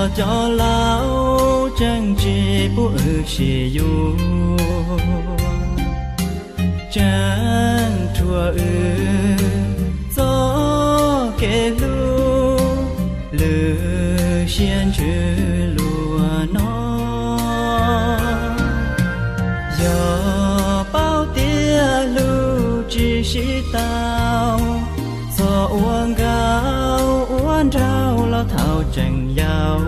Cov laus tseem tsis pub wb sib yuav, tseem rhuav wb txoj kev hlub, lwm siab ntsws luag no. Yog paub tias hlub tsis sib tau, txhob ua nkauj ua nraug los thaum tseem yau.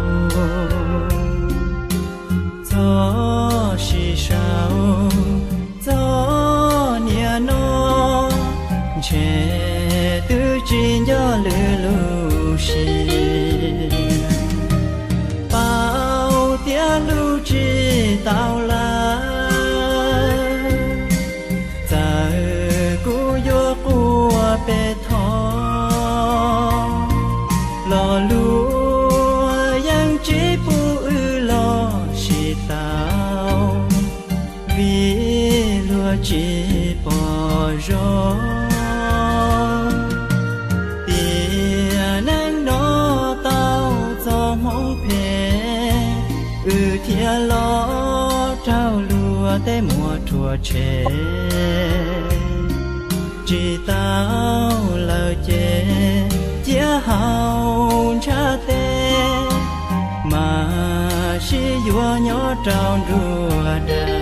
Txhob sib sau txog niaj no, ntshe twb tsis nco lwm lub siab. Paub tias hlub tsis tau lawm, txawm kuv yuav quaj pes thov, los luag yeej tsis pub wb los sib tau, vim luag tsis pom zoo. Tiam neej no tau txoj hmoov phem, wb thiaj los raug luag tej muab rhuav tshem. Tsis tau lawm ces cia hau ntshav teb, mas sib yuav nyob rau nruab dag.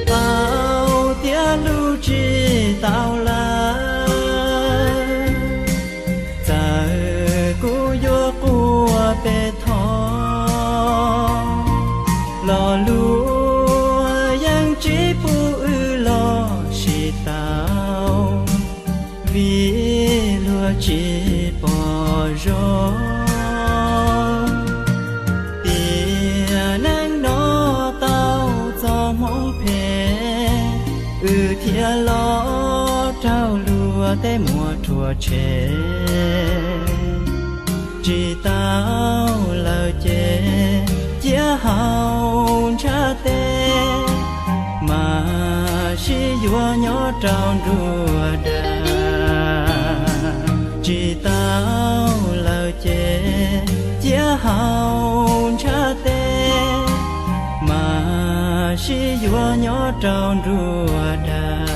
Paub tias hlub tsis tau lawm, txawm kuv yuav quaj pes thov, los luag yeej tsis pub wb los sib tau, vim luag tsis pom zoo. Tiam neej no tau txoj hmoov phem, wb thiaj los raug luag tej muab rhuav tshem. Tsis tau lawm ces cia hau ntshav teb, mas sib yuav nyob rau nruab dag. Tsis tau lawm ces cia hau ntshav teb, mas sib yuav nyob rau nruab dag.